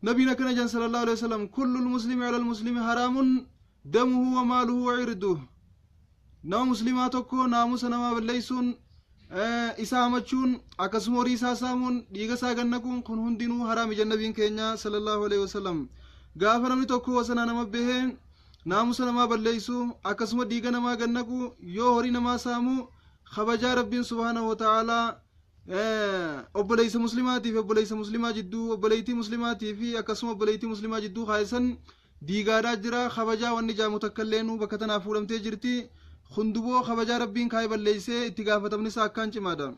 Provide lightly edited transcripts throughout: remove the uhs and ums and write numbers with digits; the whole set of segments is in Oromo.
Nabiin akkana jedhan sallallahu alaihi wasallam: kullu muslimi ala muslimi haraamun damuhu wa maaluhu wa irduhu. Nama muslimaa tokko naamusa namaa balleessuun, isa hamachuun, akkasuma horii isaa saamuun, dhiiga isaa gannaquun kun hundinuu haraami jedhan nabiin keenya sallallahu alaihi wasallam. Gaafa namni tokko wasanaa nama bahee naamusa namaa balleessu, akkasuma dhiiga namaa gannaqu, yoo horii namaa saamu, kabajaa rabbiin subhaanahu wa ta'aalaa obboleessa muslimaatii fi obboleessa muslimaa jidduu, obboleettii muslimaatii fi akkasuma obboleettii muslimaa jidduu kaayisan diigaadhaa jira. Kabajaa wanni jaamu takka illeenuu bakka tanaaf fuudhamtee jirti. Hunduboo kabajaa rabbiin kaayee balleessee itti gaafatamni isaa akkaan cimaadha.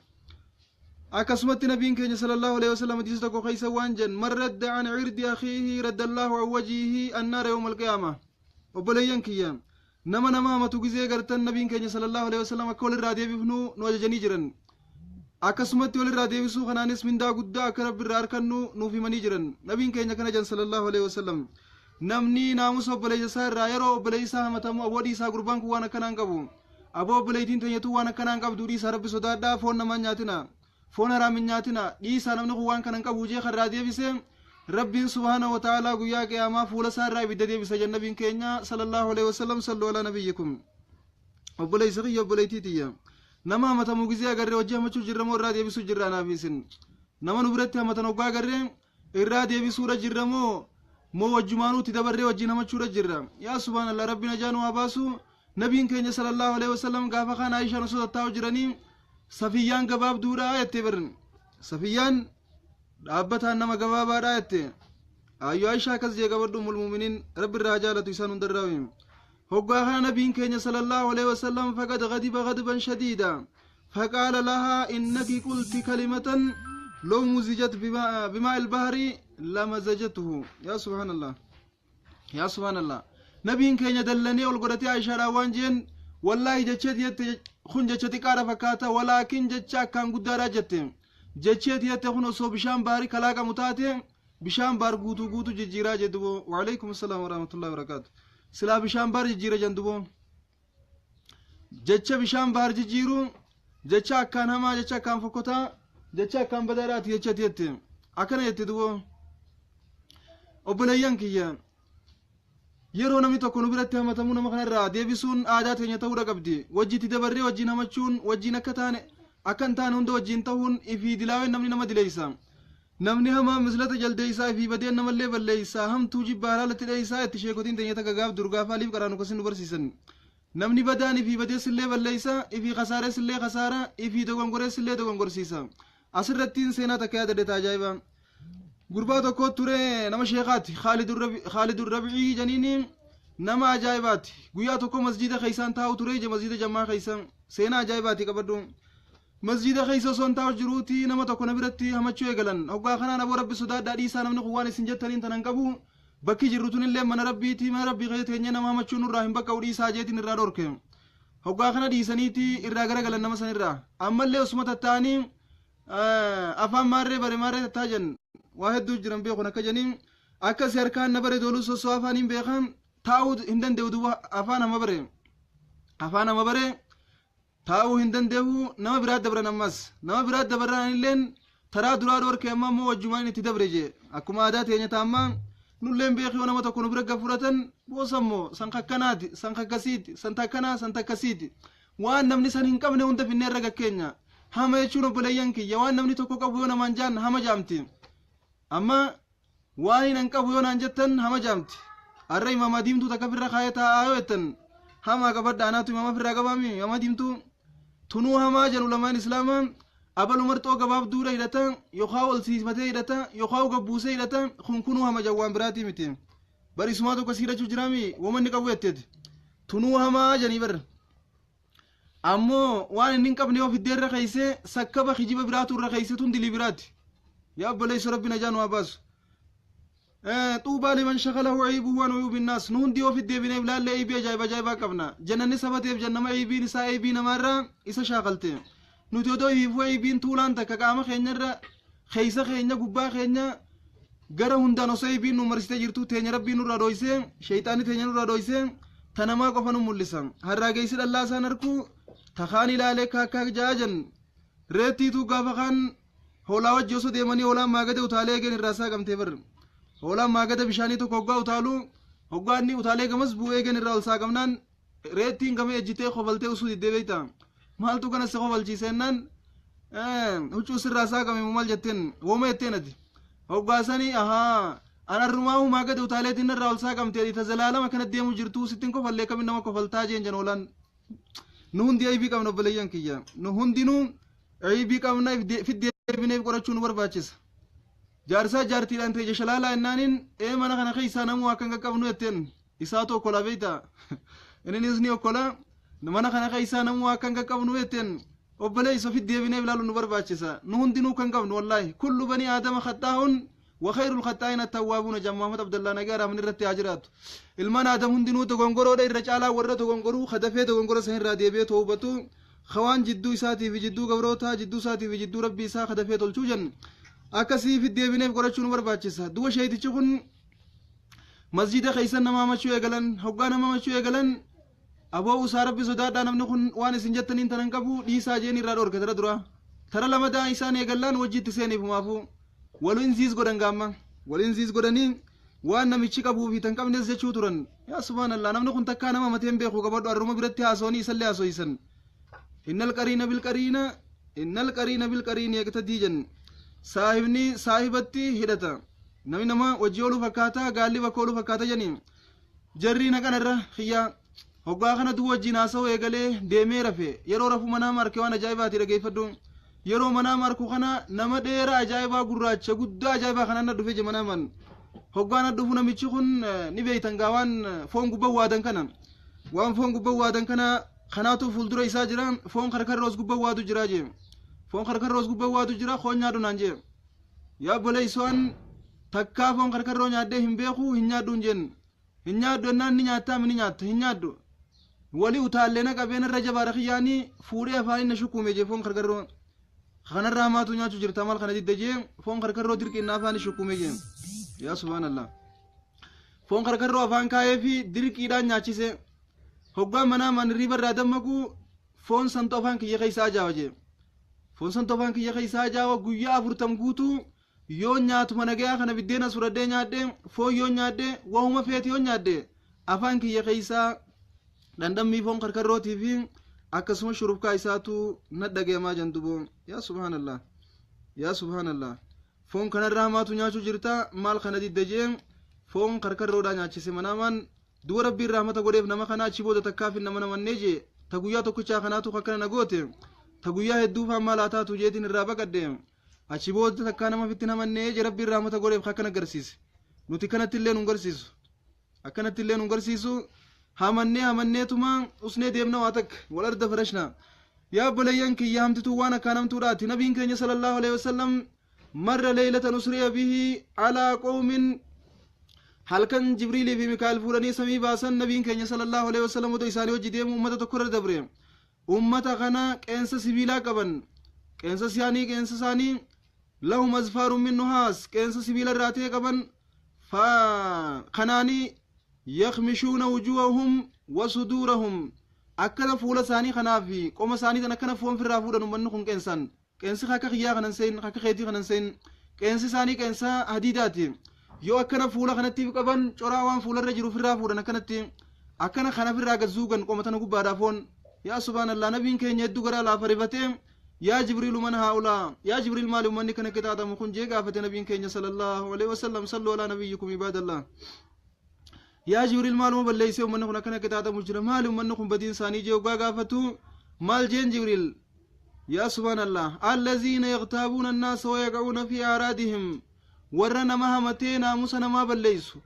Akkasumatti nabiin keenya sallallahu alaihi wasallam hadiisa tokko keessa waan jedhan: man radda an cirdi akhiihi radda Allahu an wajihihi annaara yawma alqiyaama. Obboleeyyan kiyya, nama nama hamatu gizee gartan, nabiin keenya sallallahu alaihi wasallam akka walirraa deebifnu nu ajajanii jiran. Akkasumatti walirraa deebisuu kanaanis mindaa guddaa akka rabbi irraa arkannu nuuf himanii jiran. Nabiin keenya kana jedhan sallallahu alaihi wasallam: namni naamusa obboleessa isaa irraa yeroo obboleessa isaa hamatamu, aboo dhiisaa, gurbaan kun waan akkanaan qabu, aboo obboleettiin teenyatu waan akkanaan qabdu, dhiisaa, rabbi sodaadhaa, foon namaan nyaatina, foon haraam hin nyaatina, dhiisaa, namni kun waan kana hin qabu jee karraa deebise, rabbiin subhaanahu wa ta'aalaa guyyaa qiyaamaa fuula isaa irraa ibidda deebisa jedhan nabiin keenya sallallahu alaihi wasallam. Sallu alaa nabiyyikum. Obboleessa kiyya, obboleettii tiyya, nama hamatamu gizee agarree hojii hamachuu jirra moo irraa deebisuu jirra? Anaaf isin nama nu biratti hamatan hoggaa agarree irraa deebisuudha jirra moo wajjumaanuutti dabarree wajjin hamachuudha jirra? Yaa subhaanallah, rabbi najaa nu haa baasu. Nabiin keenya sallallahu alaihi wasallam gaafa kaan Aishaan osoo tattaa'u jiranii, safiyyaan gabaabduudha jettee barin, safiyyaan dhaabbataan nama gabaabaadha jette. Ayyo Aishaa akkas jee qabadhu, ummul mu'miniin, rabbi irraa jaalatu isaan hundarraa. Hoggaa kana nabiin keenya sallallahu alaihi wasallam faqad ghadiba ghadban shadiida faqaala lahaa: innaki qulti kalimatan law muzijat bimaa ilbahri lamazajatuhu. Yaa subhaanallah, yaa subhaanallah, nabiin keenya dallanee ol godhatee Aishaadhaan waan jeen: wallaahi jecheeti jette kun jecha xiqqaadha fakkaata, walaakin jecha akkaan guddaadha jette. Jecheeti jette kun osoo bishaan baarii kalaaqamu taate bishaan baar guutuu guutuu jijjiiraa jedhu. Waalaikum assalaam warahmatullahi wabarakaatu. Silaa bishaan baar jijjiira jedhu. Jecha bishaan baar jijjiiru, jecha akkaan hamaa, jecha akkaan fokkotaa, jecha akkaan badaadhaati jecha jette akkana jette. Dubo obboleeyyan kiyya, yeroo namni tokko nu biratti hamatamuu nama kanarraa deebisuun aadaa teenya ta'uudha qabdi. Wajjitti dabarree wajjiin hamachuun, wajjiin akka taane akka hin taane hunda wajjiin ta'uun ifii dilaaween namni nama dileeysa. Namni hamaa mislata jaldeeysaa ifii badeen namallee balleeysaa, hamtuu jibbaa halaalatti dheeysaa itti. Sheekotiin teenya takka gaaf dur gaafa aliif qaraanu kasin nu barsiisan: namni badaan ifii badeessillee balleeysa, ifii kasaareessillee kasaara, ifii dogongoreessillee dogongorsiisa. Asirrattiin seenaa takka yaadadhe ajaa'iba. Gurbaa tokko ture, nama sheekaati, Khaalidur Rabcii janiini, nama ajaa'ibaati. Guyyaa tokko masjida keeysaan taa'u ture je, masjida jammaa keeysa. Seenaa ajaa'ibaati qabadhu. Masjida keeysa osoo hin taa'u jiruuti nama tokko na biratti hamachuu eegalan. Hoggaa kanaan, aboo rabbi sodaadhaa, dhiisaa, namni kun waan isin jettaniin tanan qabu, bakki jirru tunillee mana rabbiiti, mana rabbii keessa teenyee nama hamachuu nurraa hin baqqa'u, dhiisaa jeetiin irraa dhorke. Hoggaa kana dhiisaniiti irraa garagalan nama sanirraa. Ammallee osuma tatta'anii afaan maarree bare maarree tattaa jen, waa hedduu jiran beekun akka jeniin akkasi harkaan na bare dooluu sossoo afaan hin beekan taa'uu hin danda'u. Duuba afaan hama bare, afaan hama bare taa'uu hin danda'u. Nama biraa dabran, ammas nama biraa dabran illeen taraa duraa dhorke. Amma immoo wajjumaan itti dabre jee. Akkuma aadaa teenya taammaa nulleen beekii, yoo nama tokko nu bira gafuratan boosammoo san kakkanaati, san kakkasiiti, san takkanaa, san takkasiiti, waan namni san hin qabne hunda finnee irra gakkeenya. Hama jechuun, obboleeyyan kiyya, waan namni tokko qabu yoo namaan jaan hama jaamti. Amma waan hin qabu yoo naan jettan hama jaamti. Har'a imaama diimtuu takka firra kaayee taa'aa yoo jettan hamaa qabadha. Anaatu imaama firraa qabaami, imaama diimtuu tunuu hamaa jedhu lamaan islaamaa. Abalu marxoo gabaabduudha hidhata, yookaan ol siifatee hidhata, yookaan gabbuusee hidhata, kun kunuu hama jawwaan biraatii miti. Bari isumaa tokko si hidhachuu jiraami womanni qabu jetteeti tunuu hamaa jedhanii bar. Ammoo waan inni hin qabne yoo fiddee irra keeysee sakkaba kijiba biraatu irra keeyse, tun dilii biraati. Yaa obboleeyso, rabbi najaa nu haa baasu. Xuubaa liman shakalahu ciibuhu an uyuubi nnaas. Nu hundi yoo fiddeebineef laallee eebii ajaa'iba ajaa'ibaa qabna. Jannanni sabateef jannama eebiin isaa eebii namaarraa isa shaakalte. Nuti odoo hiifuu eebiin tuulaan takka qaama keenyarra, keeysa keenya, gubbaa keenya, gara hundaan osoo eebiin nu marsitee jirtu, teenya rabbiin nurraa dhoysee, sheeyxaanni teenya nurraa dhoysee, ta namaa qofa nu mul'isa. Harraa geessi dhallaa isaan harku takaan ilaalee kaakkaa jaajan reettiitu gaafa kaan hoolaa wajji osoo deemanii hoolaan maagada utaalee eegeen irraa saaqamtee bar. Hoolaan maagada bishaanii tokko hoggaa utaalu, hoggaa inni utaalee gamas bu'ee gan irraa ol saaqamnaan reettiin gama ejjitee kofaltee usuu diddee beekta. Maaltu kana si kofalchiise jennaan, huccuu sirraa saaqame maal jetteen, wooma jetteen ati. Hoggaa sanii ahaa an arrumaa maagada utaaleetiin irraa ol saaqamte, ati tazalaalama kana deemu jirtu sittiin kofallee kamin nama kofaltaa jeen jan hoolaan. Nu hundi aybii qabna, obboleeyyan kiyya. Nu hundinuu aybii qabna, fiddeebineef qorachuu nu barbaachisa. Jaarsaa jaartiidhaan ta'e jashalaalaa jennaaniin, ee mana kana keessaa namuu akka hin qaqqabnu jetteen. Isaatu okkolaa beekta. Innis ni okkola. Mana kana keessaa namuu akka hin qaqqabnu jetteen. Obboleessa, ofitti deebineef ilaalu nu barbaachisa. Nu hundinuu kan qabnu wallaahi. Kullu banii aadama khaxaa'uun wa khayrul khaxaa'in attawwaabuuna jaan Muhammad Abdallah, nagaa raafni irratti haa jiraatu. Ilmaan aadam hundinuu dogongoroodha, irra caalaa warra dogongoruu kadafee dogongora san irraa deebi'ee toobatu, kawaan jidduu isaatii fi jidduu gabrootaa, jidduu isaatii fi jidduu rabbii isaa kadafee tolchuu jennu. Akkasii fi deebineef qorachuu nu barbaachisa. Duba sheetichi kun masjida keessan nama hamachuu eegalan. Hoggaa nama hamachuu eegalan, aboo usaa, rabbi sodaadhaa, namni kun waan isin jettaniin tanan qabu dhiisaa jeen irraa dhorke. Tara dura tara lamadaa isaan eegallaan wajjiitti seeniif maafuu waliin ziis godhan, gaamma waliin ziis godhanii waan namichi qabuu fi tan qabnes jechuu turan. Yaa subhaanallah, namni kun takkaa nama mateen beeku qabadhu, arruma biratti haasawanii isallee haasooyisan. Innal qariina bil qariina, innal qariina bil qariini yaqtadii jen. Saahibni saahibatti hidhata. Namni nama wajji ooluu fakkaata, gaalli bakka ooluu fakkaata jeni. Jarri naqanarra kiyyaa hoggaa kana duwwa wajjiin haasa'uu eegalee deemee rafe. Yeroo rafu manaa arke waan ajaa'ibaati, dhageeffadhu. Yeroo manaa arku kana nama dheeraa ajaa'ibaa, gurraacha guddaa ajaa'ibaa kanaan na dhufe je manaaman. Hoggaa na dhufu namichi kun ni beeytan gaa, waan foon gubban waadan kana, waan foon gubban waadan kana kanaatu fuuldura isaa jira. Foon karkarroos gubban waadu jira je, foon karkarroos gubban waadu jira, foon nyaadhu naan jee. Yaa obboleessuwan, takkaa foon karkarroo nyaadhee hin beeku, hin nyaadhu hin jeen. Hin nyaadhu ennaan, ni nyaattaa ni nyaatta, hin nyaadhu. Wali utaallee na qabeen irra jabaadha kiyyaanii fuudhee afaaniin na shukuume jee. Foon karkarroo kanarraa maatu nyaachuu jirta, maal kana didda jee, foon karkarroo dirqiin afaan shukuume jee. Yaa subhaanallah, foon karkarroo afaan kaayee fi dirqiidhaan nyaachise. Hoggaa manaa man hirriiba irraa dammaqu, foon santu afaan kiyya keessa ajaawa jee, foon santu afaan kiyya keessa ajaawa. Guyyaa 40 guutuu yoo nyaatuma nagayaa kana biddeena suradhee nyaadhe, foon yoo nyaadhe, wahuma feeti yoo nyaadhe, afaan kiyya keessaa dhandhammii foon karkarrootii fi akkasuma shurufkaa isaatu na dhagayamaa janduboo. Yaa subhaanallah, yaa subhaanallah, foon kanarraa hamaatu nyaachuu jirta, maal kana didda jee, foon karkarroodhaa nyaachise manaamaan. Duba rabbiin rahmata godheef nama kana. Achi booda takkaaf nama namannee jee. Ta guyyaa tokkichaa kanaatu akkana na goote, ta guyyaa hedduu faan maal haa taatu jeetiin irraa baqadhe. Achi booda takkaa nama fitti namannee jee. Rabbiin rahmata godheef akkana agarsiise. Nuti kanatti illee nun garsiisu, akkanatti illee nun garsiisu. Hamannee hamanneetuma usnee deemna, waa takka wal arda farashna. Yaa obboleeyyan kiyya, hamtituu waan akkaan hamtuudhaati. Nabiin keenya sallallahu alaihi wasallam marra leeylatan usriya bihi alaa qawmin, halkan Jibriilii fi Mikaa'el fuudhanii samii baasan, nabiin keenya sallallahu alaihi wasallam otoo isaanii hojii deemu ummata tokko irra dabre. Ummata kana qeensa sibiilaa qaban, qeensa isaanii, qeensa isaanii lahum azfaarun min nuhaas, qeensa sibiila irraa ta'e qaban. Fa kanaanii yakmishuuna wujuhahum wa suduurahum, akkana fuula isaanii kanaa fi qoma isaanii tan akkana foon firraa fuudhan. Ummanni kun qeensan, qeensi akka kiyyaa kanan seen, akka keetii kanan seen, qeensi isaanii qeensa hadiidaati. Yoo akkana fuula kanatti qaban, coraa waan fuularra jiru firraa fuudhan, akkanatti akkana kana firraa gad zuugan, qoma tana gubbaadhaa foon. Yaa subhaanallah, nabiin keenya hedduu garaa laafa rifatee, yaa Jibriilu, man haa'ulaa, yaa Jibriil, maali ummanni kana qixaaxamu kun jee gaafate nabiin keenya sallallahu alaihi wasallam. Sallu alaa nabiyyikum ibaadallah. Yaa Jibriil, maaluma balleeysee ummanni kun akkana qixaaxamu jira, maali ummanni kun badiin isaanii jee hoggaa gaafatu, maal jeen Jibriil? Yaa subhaanallah, allaziina yaqtaabuuna annaasa wayaqacuuna fi aaraadihim, warra nama hamatee naamusa namaa balleeysu,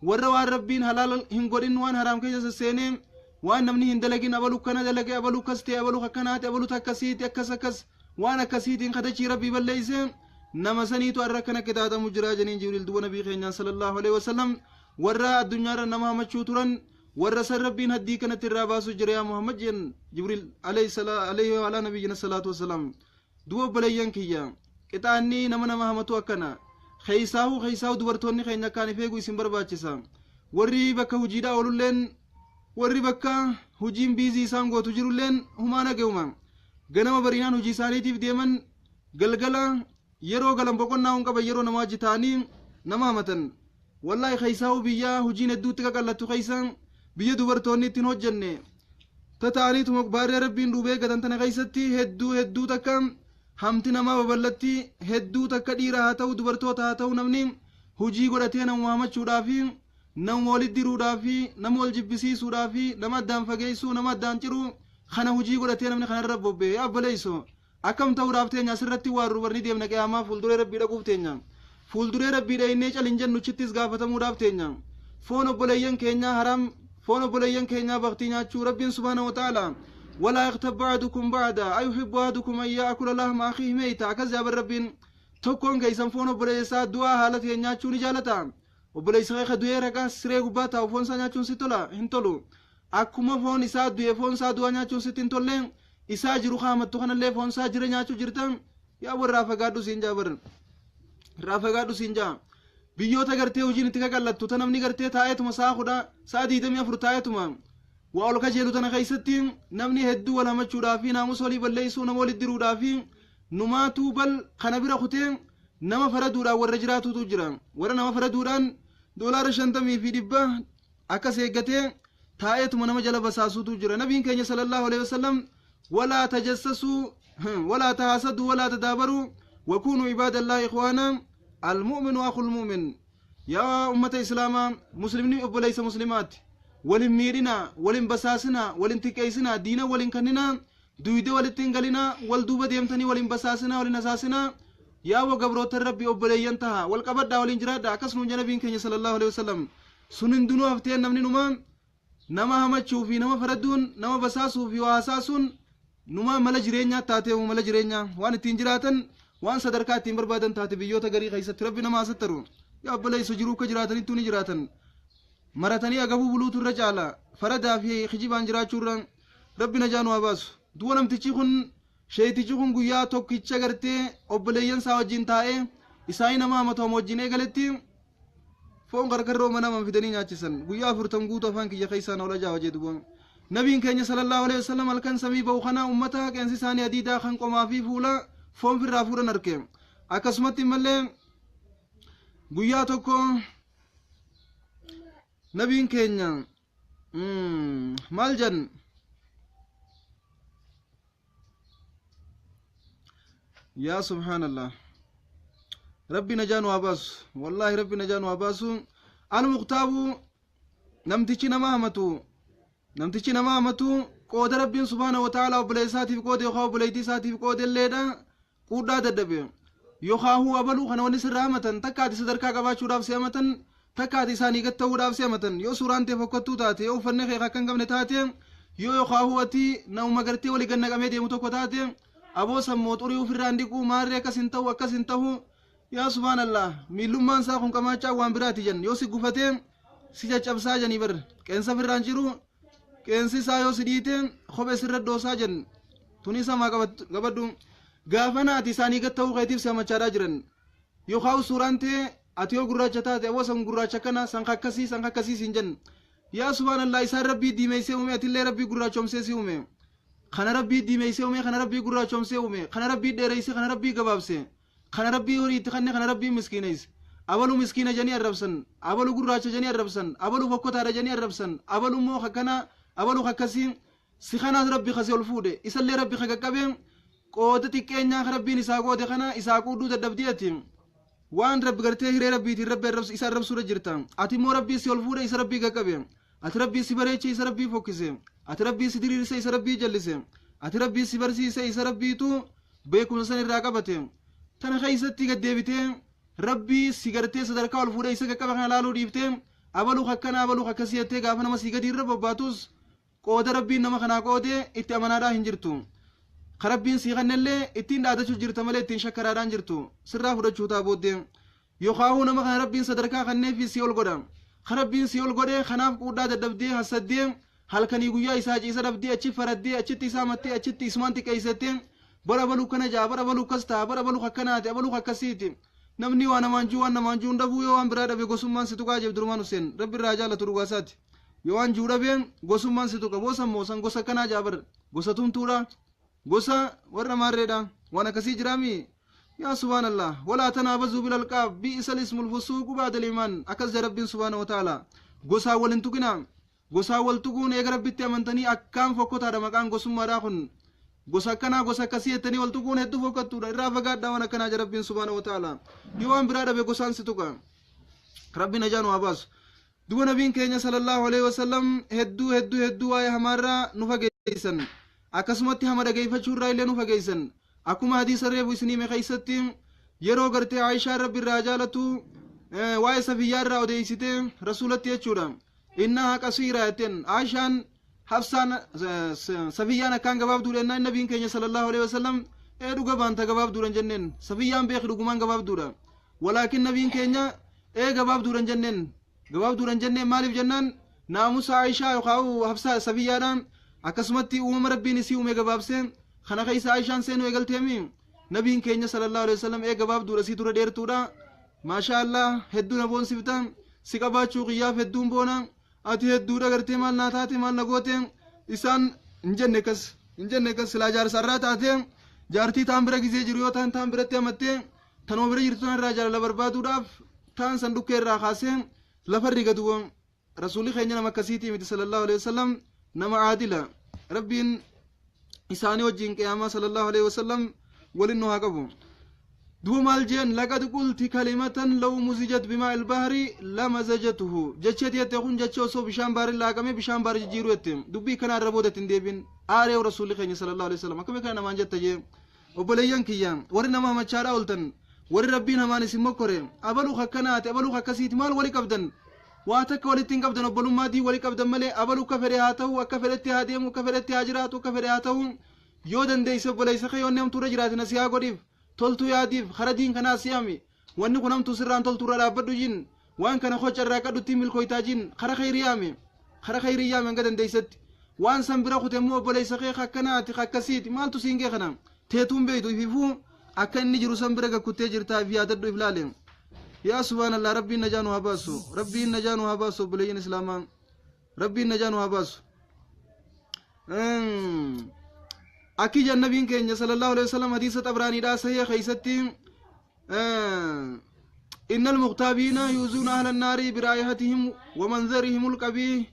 warra waan rabbiin halaal hin godhin waan haraam keessa sesseenee, waan namni hin dalagin abalu kana dalage, abalu kas ta'e, abalu akkanaati, abalu takkasiiti, akkas akkas, waan akkasiitiin kadachii rabbii balleeyse, nama saniitu arra akkana qixaaxamu jira jeniin Jibriil. Duba nabii keenyaan sallallahu alaihi wasallam, warra addunyaarra nama hamachuu turan, warra san rabbiin haddii kanatti irraa baasu jira yaa Muhammad jeen Jibriil alayhi wa ala nabiyyina salaatu wasalaam. Duba obboleeyyan kiyya, qixaanni nama nama hamatu akkana. Keeysaahu keeysaahu dubartoonni keenya akkaan if eeguu isin barbaachisa. Warri bakka hujiidhaa oolulleen, warri bakka hujiin biizii isaan gootu jirulleen, humaa nagayuma ganama bariinaan hujii isaaniitiif deeman, galgala yeroo galan boqonnaa hun qaban, yeroo nama wajji ta'anii nama hamatan. Wallaahi keessaa'u biyya hojiin hedduutti qaqallattu keessa, biyya dubartoonni ittiin hojjenne tata'aniituma baarree rabbiin duubee gatan tana keessatti hedduu hedduu takka hamti namaa babal'atti. Hedduu takka dhiira haa ta'u, dubartoota haa ta'u, namni hojii godhatee nama hamachuudhaafi, nama walitti diruudhaafi, nama wal jibbisiisuudhaafi, nama addaan fageessuu, nama addaan ciruu kana hojii godhatee namni kanarra bobba'e. Yaa obboleessoo, akkam ta'uudhaaf teenya asirratti waan rubarni deemna? Qiyaamaa fuulduree rabbii dhaquuf teenya. Fuulduree rabbii dhaynee calin jennu chittis gaafatamuudhaaf teenya. Foon obboleeyyan keenyaa haraam, foon obboleeyyan keenyaa baktii nyaachuu, rabbiin subhaanahu wa ta'ala walaa yaghtab ba'dukum ba'da ayuhibbu ahadukum an ya'kula lahma akhiihi meyta akkas jaaban. Rabbiin tokkoon keessan foon obboleessaa du'aa haala ta'e nyaachuu ni jaalata? Obboleessa kee du'ee raqa siree gubbaa taa'u foon isaa nyaachuun si tola? Hin tolu. Akkuma foon isaa du'e, foon isaa du'aa nyaachuun sitti hin tolle, isaa jiru kaamattu kanallee foon isaa jira nyaachuu jirta. Yaa warraa fagaadhu siin jaa, bar irraa fagaadhu siin jaa. Biyyoota gartee hojiin itti qaqallattu ta namni gartee taa'eetuma sa'a 10, sa'a 24 taa'eetuma waa ol kajeelu tana keessatti namni hedduu wal hamachuudhaa fi naamusa walii balleessuu, nama walitti diruudhaa fi numaatuu bal kana bira kutee nama faraduudhaan warra jiraatutu jira. Warra nama faraduudhaan doolaara 50 fi 100 akkas eeggatee taa'eetuma nama jala basaasuutu jira. Nabiin keenya sallallahu alaihi wasallam walaa tajassasuu, walaa tahaasaduu, walaa tadaabaruu, wakuunuu ibaadallaahi ikhwaana, almu'minu akhul mu'min. Yaa ummata islaamaa, muslimni obboleessa muslimaati. Walin miidhinaa, walin basaasinaa, walin xiqqeessinaa, diina walin kanninaa, duyda walitti hin galinaa, wal duuba deemtanii walin basaasinaa, walin hasaasinaa. Yaa wa gabrootan rabbi, obboleeyyan taha, wal qabadhaa, waliin jiraadha, akkas nuun nabiin keenya sallallahu alaihi wasallam. Sun hundinuu hafteen namni numaa nama hamachuu fi nama faraduun, nama basaasuu fi waa hasaasuun numaa mala jireenyaa taateemu, mala jireenyaa waan ittiin jiraatan, waan sadarkaa ittiin barbaadan taate biyyoota garii keessatti. Rabbi nama hasattaru. Yaa obboleessa, jiruu akka jiraatanittuu ni jiraatan maratanii agabuu buluutu irra caala faradaa fi kijibaan jiraachuu irra. Rabbi najaa nu haa baasu. Du'a namtichi kun, sheeytichi kun, guyyaa tokkicha gartee obboleeyyan isaa wajjin taa'ee isaanii nama hamatu wajjin eegaletti foon karkarroo mana naman fidanii nyaachisan. Guyyaa 40 guutuu afaan kiyya keessaa na ola jaawa jee. Duba nabiin keenya sallallahu alaihi wasallam halkan samii ba'u kana ummata qeensi isaanii adiidaa kan qomaa fi fuula foon firraa fuudhan arke. Akkasumatti mallee guyyaa tokko nabiin keenya maal jedhan? Yaa subhaanallah, rabbi najaa nu haa baasu. Wallaahi rabbi najaa nu haa baasu. Almuqtaabu, namtichi nama hamatu, namtichi nama hamatu qooda rabbiin subhaana wa ta'ala obboleessaatiif qoode yookaan obboleettii isaatiif qoode illeedha quudhaa dadhabe. Yookaan huu abaluu kana wanni sirraa hamatan, takka ati sadarkaa qabaachuudhaaf si hamatan, takka ati isaanii gad ta'uudhaaf si hamatan. Yoo suuraan ta'e fokkattuu taate, yoo uffanni kee akka hin qabne taate, yoo yookaan huu ati namuma gartee walii gannaqamee deemu tokko taate, aboo sammoo xurii ofirraan dhiquu maarree akkas hin ta'u, akkas hin ta'u. Yaa subhaanallah, miillummaan isaa kun qamaachaa waan biraati jan. Yoo si gufatee si caccabsaa janii bar. Qeensa ofirraan jiru, qeensi isaa yoo si dhiite kophee sirra doosaa jan. Tuni samaa qabadhu. Gaafa naati isaanii gad ta'uu keetiif si hamachaadhaa jiran. Yookaan suuraan ta'e ati yoo gurraacha taate, aboo san gurraacha kana, san kakkasii, san kakkasii siin jan. Yaa subhaanallah, isaan rabbii diimeessee uume, atillee rabbii gurraachomsee si uume. Kana rabbii diimeessee uume, kana rabbii gurraachomsee uume, kana rabbii dheereessee, kana rabbii gabaabse, kana rabbii horii itti kanne, kana rabbii miskiineesse. Abalu miskiina janii arrabsan, abalu gurraacha janii arrabsan, abalu fokkotaadha janii arrabsan, abalu immoo akkana, abalu kakkasii. Si kanaas rabbi kasi ol fuudhe, isallee rabbi ka qaqqabe, qooda xiqqeenyaa ka rabbiin isaa qoode kana isaa quudhuu dadhabdii ati waan rabbi gartee hiree rabbiitiin rabbi arrabsu isa arrabsuudha jirta. Ati immoo rabbii si ol fuudhe, isa rabbii qaqqabe. Ati rabbii si bareeche, isa rabbii fokkise. Ati rabbii si diriirse, isa rabbii jallise. Ati rabbii si barsiise, isa rabbiitu beekumsa san irraa qabate. Tana keessatti gad deebitee rabbii si gartee sadarkaa ol fuudhee isa qaqqabe kana laaluu dhiiftee, abaluu akkana, abaluu akkasii jettee gaafa nama sii gadi irra bobbaatus, qooda rabbiin nama kanaa qoode itti amanaadhaa hin jirtu. Ka rabbiin sii kannellee ittiin dhaadachuu jirta malee ittiin shakkaraadhaan jirtu. Sirraa fudhachuu taa booddee. Yookaan nama kana rabbiin sadarkaa kanneefi si ol godha. Ka rabbiin si ol godhe kanaaf quudhaa dadhabdee, hassaddee, halkanii guyyaa isaa ciisa dhabdee, achi faraddee, achitti isaa mattee, achitti isumaan xiqqeessattee, bara baluu kana jaa, bara baluu akkas ta'a, bara baluu akkanaati, abaluu akkasiiti. Namni waa namaan juu, waan namaan juu dhabuu, yoo waan biraa dhabe gosummaan si tuqaa jeef. Durumaan Hussein rabbi irraa jaalatu dhugaasaati. Yoo waan juu dhabee gosummaan si tuqa. Boosa immoo san gosa akkanaa jaa, bar gosa tumtuudha, gosa warra maarreedha, waan akkasii jiraami. Yaa subhaanallah, walaa tanaabazuu bilalqaab, bi'isa lismul fusuuqu ba'da liimaan. Akkas jedha Rabbiin subhaana wa ta'ala. Gosaan wal hin tuqinaa. Gosaan wal tuquun eega Rabbitti amantanii akkaan fokkotaadha. Maqaan gosummaadhaa kun, gosa akkanaa, gosa akkasii jettanii wal tuquun hedduu fokkattuudha. Irraa fagaadhaa waan akkanaa jedha Rabbiin subhaana wa ta'ala. Yoo waan biraa dhabe gosaan si tuqa. Rabbiin najaa nu haa baasu. Duba nabiin keenya sallallahu alaihi wasallam hedduu hedduu hedduu waa'ee hamaarraa nu fageessan. Akkasumatti hama dhageeffachuu irraa illee nu fageessan. Akkuma hadiisa reefu isinii hime keessatti, yeroo gartee Aayishaan Rabbi irraa jaalatu waa'ee Safiyyaa irraa odeessite rasuulatti jechuudha. Innahaa qasiiraa jetteen Aayishaan. Hafsaan, Safiyyaan akkaan gabaabduudha jennaan, nabiin keenya sallallahu alaihi wasallam ee dhuga baanta, gabaabduudha jenneen. Safiyyaan beeki dhugumaan gabaabduudha. Walaakin nabiin keenya ee gabaabduudha jenneen, gabaabduudha jenneen. Maaliif jennaan, naamusa Aayishaa yookaan Hafsaa Safiyyaadha, akkasumatti uumama Rabbiin isii uume gabaabsee kana keessa Aayishaan seenuu eegalteemi. Nabiin keenya sallallahu alaihi wasallam ee gabaabduudha, sii tura dheertuudha, maashaa Allah, hedduu na boonsifta, si qabaachuu qiyyaaf hedduun boona, ati hedduudha gartee, maal naa taate, maal na goote isaan hin jenne. Kas hin jenne. Kas silaa jaarsa irraa taate, jaartii taan bira gizee jiru yoo taan taan biratti hamattee tanuma bira jirtu tan irraa jaalala barbaaduudhaaf taan san dhukkee irraa kaasee lafa rigatu. Rasuulli keenya nama akkasiitii miti sallallahu alaihi wasallam. Nama aadila. Rabbiin isaanii wajjin qiyaamaa sallallahu alaihi wasallam walin nu haa qabu. Duba maal jeen? Laqad qulti kalimatan law muzijat bimaa ilbahri lamazajatuhu jecheeti jette. Kun jecha osoo bishaan baarin laaqame bishaan baari jijjiiru jette. Dubbii kana irra booda ittiin deebin aaree rasuulli keenya sallallahu alaihi wasallam akkami kana namaan jetta jee. Obboleeyyan kiyya, warri nama hamachaadhaa ooltan, warri Rabbiin hamaan isin mokkore, abaluu akkanaati, abaluu akkasiiti, maal wali qabdan? Waa takka walitti hin qabdan. Obbolummaa dii wali qabdan malee, abaluu akka fedhe haa ta'u, akka fedhetti haa deemu, akka fedhetti haa jiraatu, akka fedhe haa ta'u, yoo dandeesse obboleessa kee yoonni hamtuurra jiraate nasihaa godhiif, toltuu yaadiif, kara diin kanaa si'ami, wanni kun hamtuu sirraan, toltuurra dhaabbadhu jin, waan kana kocha irraa qadhutti milkooytaa jin, kara kheyrii yaame, kara kheyrii yaame hanga dandeessetti. Waan san bira kute immoo obboleessa kee akkanaati, akkasiiti, maaltu siin gee? Kana teetuun beeytu ififuu akka inni jiru san bira gakkuttee jirtaa. If yaadadhu, if laale. Yaa subhaanallah, Rabbiin najaa nu haa baasu, Rabbiin najaa nu haa baasu. Obboleeyyan islaamaa, Rabbiin najaa nu haa baasu. Akki jannabiin keenya sallallahu alaihi wasallam hadiisa Xabraaniidhaa sahiha keeysatti: إن المغتابين يؤذون أهل النار برائحتهم ومنظرهم القبيح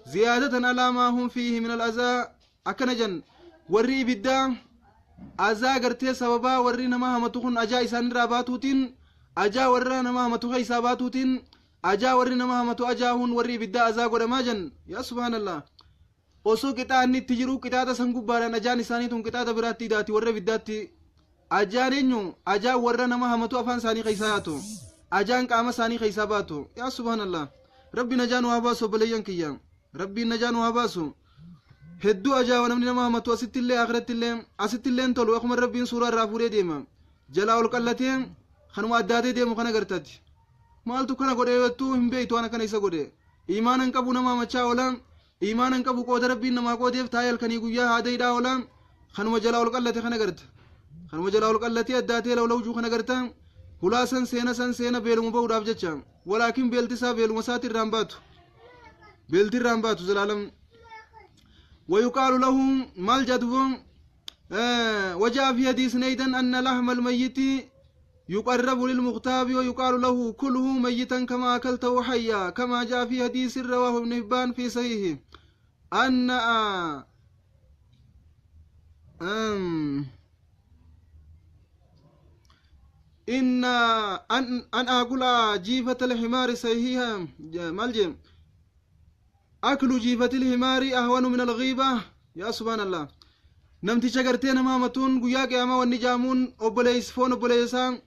زيادة على ما هم فيه من الأذى. Akkana jan. Warri ibiddaa azaa gartee sababaa warri nama hamatu kun ajaa isaanirraa baatuutiin, ajaa warra nama hamatu keessaa baatuutiin, ajaa warri nama hamatu ajaahuun warri ibiddaa azaa godhamaa jan. Yaa subhaanallah, osoo qixaanni itti jiru qixaaxa san gubbaadhaan ajaan isaanii tun qixaaxa biraatti idaati warra ibiddaatti. Ajaan eenyu? Ajaan warra nama hamatu afaan isaanii keessaa yaatu, ajaan qaama isaanii keessaa baatu. Yaa subhaanallah, Rabbi najaa nu haa baasu. Obboleeyyan kiyya, Rabbiin najaa nu haa baasu. Hedduu ajaa'iba namni nama hamatu, asitti illee akhiratti illee. Asitti illee tolu, akkuma Rabbiin suuraa irraa fuudhee deema. Jalaa ol qallatee kanuma addaatee deemu kana gartati. Maaltu kana godhe jettuu hin beektu. Waan akkana isa godhe imaana hin qabu. Nama hamachaa oola, imaana hin qabu. Qooda Rabbiin namaa qoodeef taa'ee halkanii guyyaa haadayidhaa oola. Kanuma jalaa ol qallate kana garta, kanuma jalaa ol qallatee addaatee lawlawjuu kana garta. Hulaa san seena, san seena beeluma ba'uudhaaf jecha. Walaakin beelti isaa beeluma isaati irraan baatu, beelti irraan baatu zalaalam. ويقال له مال جدو. وجاء في حديث أيضا أن لحم الميت يقرب للمغتاب ويقال له: كله ميتا كما أكلته حيا، كما جاء في حديث رواه ابن حبان في صحيحه أن إن أن آكل جيفة الحمار صحيحة مالجم أكل جيفة الحمار أهون من الغيبة. يا سبحان الله، namticha gartee nama hamatuun guyyaa qiyaamaa wanni jaamuun obbolees foon obboleessaa,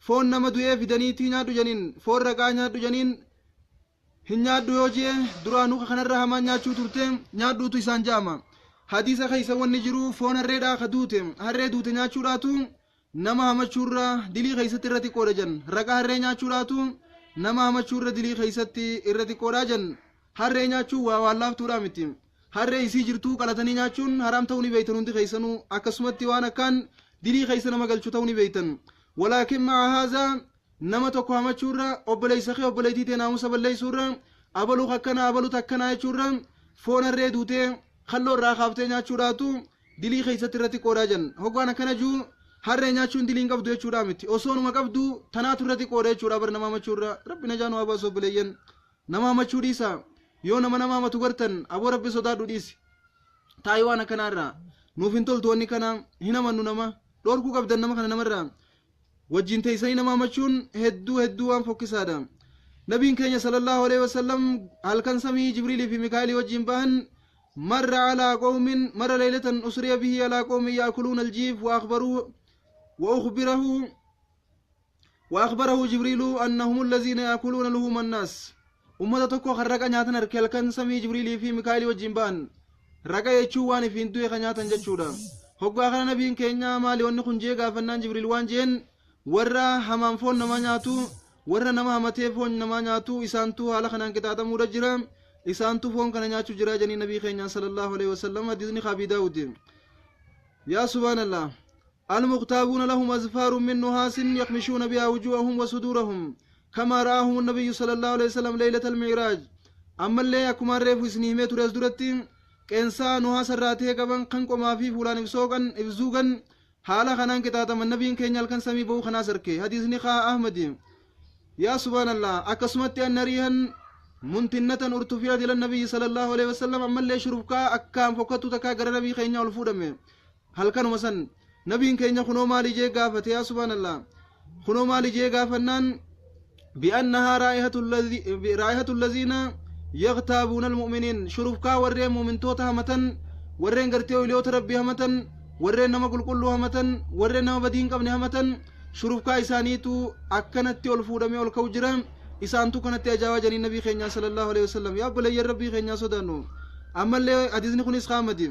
foon nama du'ee fidaniitii nyaadhu janiin, foon raqaa nyaadhu janiin. Hin nyaadhu yoo jee, duraanuu kanarra hamaan nyaachuu turte, nyaadhuutu isaan jaama. Hadiisa keessa wanni jiru, foon harreedhaa ka duute, harree duute nyaachuudhaatu nama hamachuurra dilii keessatti irra xiqqoodha jan. Raqa harree nyaachuudhaatu nama hamachuurra dilii keessatti irra xiqqoodha jan. Harree nyaachuu waa waan laaftuudha miti. Harree isii jirtuu qalatanii nyaachuun haraam ta'uu ni beeytan hundi keessanuu. Akkasumatti waan akkaan dilii keessa nama galchu ta'uu ni beeytan. Walaakin ma'a haazaa, nama tokko hamachuurra, obboleessa kee, obboleettii tee naamusa balleessuurra, abaluu akkanaa, abaluut akkanaa jechuurra, foon harree duutee kalloo irraa kaaftee nyaachuudhaatu dilii keessatti irratti qoodhaa jan. Hoggaan akkana juu Harree nyaachuun dilii hin qabdu jechuudha miti. Osoonuma qabdu tanaatu irra xiqqoodha jechuudha bar nama hamachuurra. Rabbi najaa nu haa baasu obboleeyyan. Nama hamachuu dhiisa. Yoo nama nama hamatu gartan aboo Rabbi sodaadhu dhiisi. Taa'ii waan akkanaarraa. Nuuf hin toltu wanni kana hin hamannu nama. Dhorkuu qabdan nama kana namarraa. Wajjin teessanii nama hamachuun hedduu hedduu waan fokkisaadha. Nabiin keenya sallallahu alaihi wasallam halkan samii Jibriilii fi Mikaa'ilii wajjin bahan مر على قوم مر ليلة أسري به على قوم يأكلون الجيف وأخبروه وأخبره وأخبره جبريل أنهم الذين يأكلون لحوم الناس. Ummata tokko kan raqa nyaatan harka halkan samii Jibriilii fi Mikaa'ilii wajjin ba'an. Raqa jechuun waan ifiin du'e kan nyaatan jechuudha. Hoggaa kana nabiin keenya maali wanni kun jee gaafannaan Jibriil waan jeen warra hamaan foon namaa nyaatu warra nama hamatee foon namaa nyaatu isaantu haala kanaan qixaaxamuudha jira. Isaantu foon kana nyaachuu jira jedhanii nabii keenya sallallahu alaihi wasallam hadiisni Abi Daawud. Yaa subhaanallah. المغتابون لهم أزفار من نحاس يخمشون بها وجوههم وصدورهم كما رآهم النبي صلى الله عليه وسلم ليلة المعراج. أما اللي أكما ريفو إسنهمي تريز درتي قنسا نحاس الراتيه قبن قنقو ما في فلان إفسوغن إفزوغن حالا خنان كتاتا من نبي كين يلكن سمي بو خناسر كي حديث نخا أحمد. يا سبحان الله. أكسمت أن ريها منتنة ارتفعت إلى النبي صلى الله عليه وسلم. أما اللي شرفكا أكام فكتو تكا غير نبي خين يلفو هل كانوا مثلا نبيين كينيا خنو مالي جي غافت. يا سبحان الله. خنو مالي جي غافنان بأنها رائحة الذين يغتابون المؤمنين. شرفكا ورين مؤمن توتا همتن ورين غرتيو ليوت ربي همتن ورين نما قل كله همتن ورين نما بدين قبن همتن شرفكا إسانيتو أكنت الفودمي والكوجرام إسانتو كانت أجاوا جني النبي خينيا صلى الله عليه وسلم. يا بلي ربي خينيا سودانو. أما اللي حديثني خنيس خامدي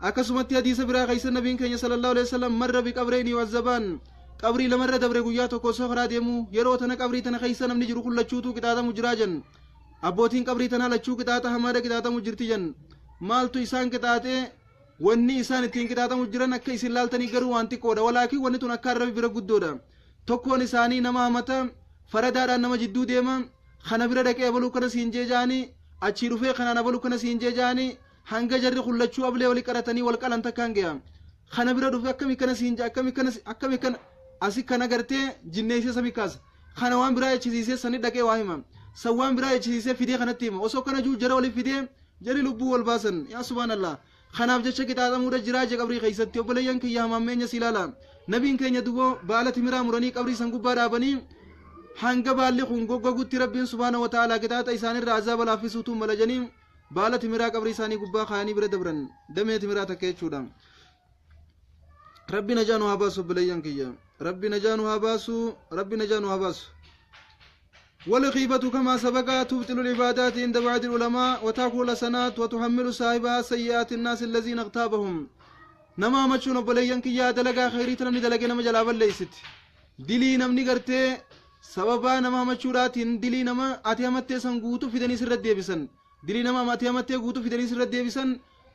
akkasumatti hadiisa biraa keessa nabiin keenya sallallahu alaihi wasallam marra biqabreyni wazzabaan qabrii lamarra dabre guyyaa tokko osoo karaa deemu yeroo tana qabrii tana keessa namni jiru kun lachuutu qixaaxamu jiraa jen abbootiin qabrii tanaa lachuu qixaaxa hamaadha qixaaxamu jirti jen maaltu isaan qixaaxee wanni isaan ittiin qixaaxamu jiran akka isin laaltanii garuu waan xiqqoodha walaakin wanni tun akka arrabi bira guddoodha. Tokkoon isaanii nama hamata faradaadhaan nama jidduu deema kana bira dhaqee abaluu kana siin jeejaanii achii dhufee kanaan abaluu kana siin jeejaanii hanga jarri kullachuu ablee wali qaratanii wal qalan takkaan ga'a. Kana bira dhufe akkami kana siin jaa akkami kana akkami kana asi kana gartee jinneessee sami kaasa. Kana waan biraa jechisiisee sani dhaqee waa hima. San waan biraa jechisiisee fidee kanatti hima. Osoo kana jiru jara wali fidee jarri lubbuu wal baasan. Yaa subhaanallah. Kanaaf jecha qixaaxamuudha jiraa jee qabrii keessatti obboleeyyan kiyya hamammeenya si ilaala. Nabiin keenya duboo baala timiraa muranii qabrii san gubbaa dhaabanii hanga baalli kun goggogutti rabbiin subhaana wa ta'aalaa qixaaxa isaanirraa azaaba laaffisuutu mala janii baala timiraa qabrii isaanii gubbaa kaayanii bira dabran damee timiraa takka jechuudha. Rabbi najaa nu haa baasu obboleeyyan kiyya. Rabbi najaa nu haa baasu. Rabbi najaa nu haa baasu. والغيبة كما سبق تبطل العبادات عند بعض العلماء وتأكل الحسنات وتحمل صاحبها سيئات الناس الذين اغتابهم. نما مچون obboleeyyan kiyya dalagaa khayrii namni dalagee nama jalaa balleessiti. Dilii namni gartee sababaa nama hamachuudhaatiin dilii nama ati hamattee san guutuu fidanii sirra deebisan. Dilii nama ati hamattee guutuu fidanii sirra deebisan